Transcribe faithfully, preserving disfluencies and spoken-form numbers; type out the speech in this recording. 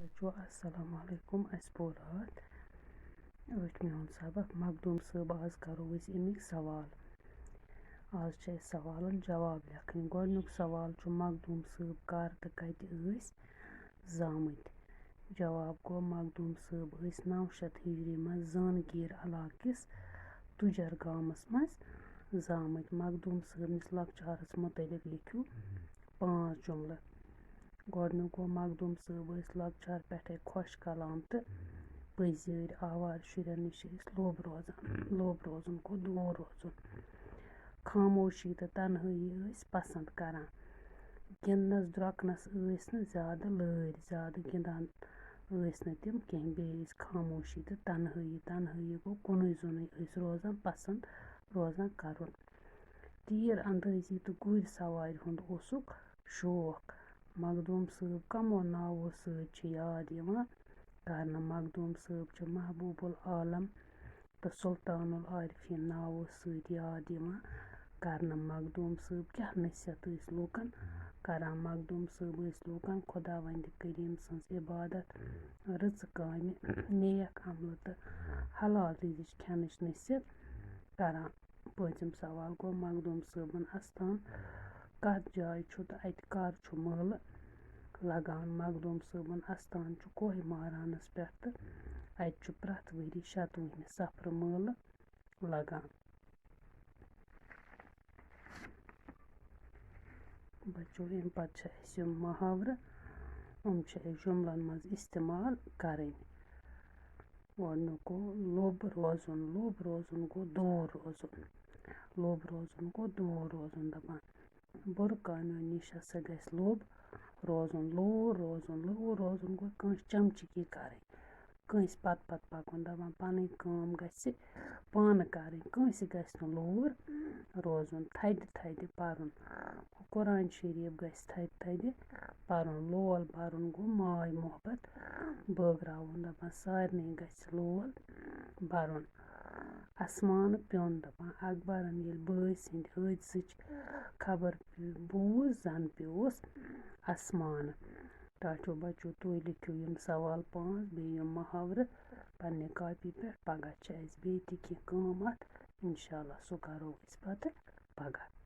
بچو، السلام علیکم۔ اَسہِ پوٚر راتھ ٲٹھمہِ ہُنٛد سبق۔ مخدوٗم صٲب، آز کرو أسۍ اَمِکۍ سوال۔ آز چھِ اَسہِ سوالن جواب لیکھٕنۍ۔ گۄڈٕنیُک سوال چھُ، مخدوٗم صٲب کر تہٕ کتہِ ٲسۍ زامٕتۍ؟ جواب گوٚو، مخدوٗم صٲب ٲسۍ نَو شیٚتھ ہِجری منٛز زانگیٖر علاقہٕ کِس تُجر گامَس منٛز زامٕتۍ۔ مخدوٗم صٲبنِس لۄکچارَس مُتعلِق لیکھِو پانٛژھ جُملہٕ۔ گۄڈٕنیُک گوٚو، مخدوٗم صٲب ٲسۍ لۄکچار پٮ۪ٹھَے خۄش کلام تہٕ پٔزۍ یٲرۍ۔ آوارٕ شُرٮ۪ن نِش ٲسۍ لوٚب روزان۔ لوٚب روزُن گوٚو دوٗر روزُن۔ خاموشی تہٕ تنہٲیی ٲسۍ پسنٛد کران۔ گِنٛدنَس درٛۄکنَس ٲسۍ نہٕ زیادٕ لٲرۍ، زیادٕ گِنٛدان ٲسۍ نہٕ تِم کینٛہہ۔ بیٚیہِ ٲسۍ خاموشی تہٕ تنہٲیی، تنہٲیی گوٚو کُنُے زوٚنُے ٲسۍ روزان، پسنٛد روزان کرُن۔ تیٖر اندٲزی تہٕ گُرۍ سوارِ ہُنٛد اوسُکھ شوق۔ مخدوٗم صٲب کمو ناوو سۭتۍ چھِ یاد یِوان کرنہٕ؟ مخدوٗم صٲب چھِ محبوب العالم تہٕ سلطان العارفین ناوو سۭتۍ یاد یِوان کرنہٕ۔ مخدوٗم صٲب کیٛاہ نصیحت ٲسۍ لوٗکن کران؟ مخدوٗم صٲب ٲسۍ لوٗکن خۄداوندِ کریٖم سٕنٛز عبادت، رٕژٕ کامہِ، نیک عملہٕ تہٕ حلال رِزِق کھٮ۪نٕچ نصیحت کران۔ پٲنٛژِم سوال گوٚو، مخدوٗم صٲبُن اَستان کَتھ جایہِ چھُ تہٕ اَتہِ کَر چھُ مٲلہٕ لَگان؟ مخدوٗم صٲبُن اَستان چھُ کوہِ مارانَس پٮ۪ٹھ تہٕ اَتہِ چھُ پرٛٮ۪تھ ؤری شَتوُہمہِ صفرٕ مٲلہٕ لَگان۔ بَچو، اَمہِ پَتہٕ چھِ اَسہِ یِم محاورٕ، یِم چھِ اَسہِ جُملَن منٛز اِستعمال کَرٕنۍ۔ گۄڈٕنیُک گوٚو لوٚب روزُن۔ لوٚب روزُن گوٚو دوٗر روزُن۔ لوٚب روزُن گوٚو دوٗر روزُن۔ دَپان، بُرٕ کامیو نِش ہسا گژھِ لوٚب روزُن۔ لوٗر روزُن، لوٗر روزُن گوٚو کٲنٛسہِ چمچگی کَرٕنۍ، کٲنٛسہِ پتہٕ پتہٕ پَکُن۔ دَپان، پَنٕنۍ کٲم گژھِ پانہٕ کَرٕنۍ، کٲنٛسہِ گژھِ نہٕ لوٗر روزُن۔ تھدِ تھدِ پَرُن۔ قرآن شریٖف گژھِ تھدِ تھدِ پَرُن۔ لول بَرُن گوٚو ماے محبت بٲگراوُن۔ دَپان، سارنٕے گژھِ لول بَرُن۔ اَسمانہٕ پیوٚن۔ دَپان، اکبرن ییٚلہِ بٲے سٕنٛدِ حٲدثٕچ خبر بوٗز، زَن پیوٚوُس اَسمانہٕ۔ ٹاٹھیو بَچو، تُہۍ لیکھِو یِم سوال پانٛژھ، بیٚیہِ یِم محاورٕ پننہِ کاپی پٮ۪ٹھ۔ پگاہ چھِ اَسہِ بیٚیہِ تہِ کینٛہہ کٲم اَتھ۔ اِنشاء اللہ، سُہ کَرو أسۍ پَتہٕ پگاہ۔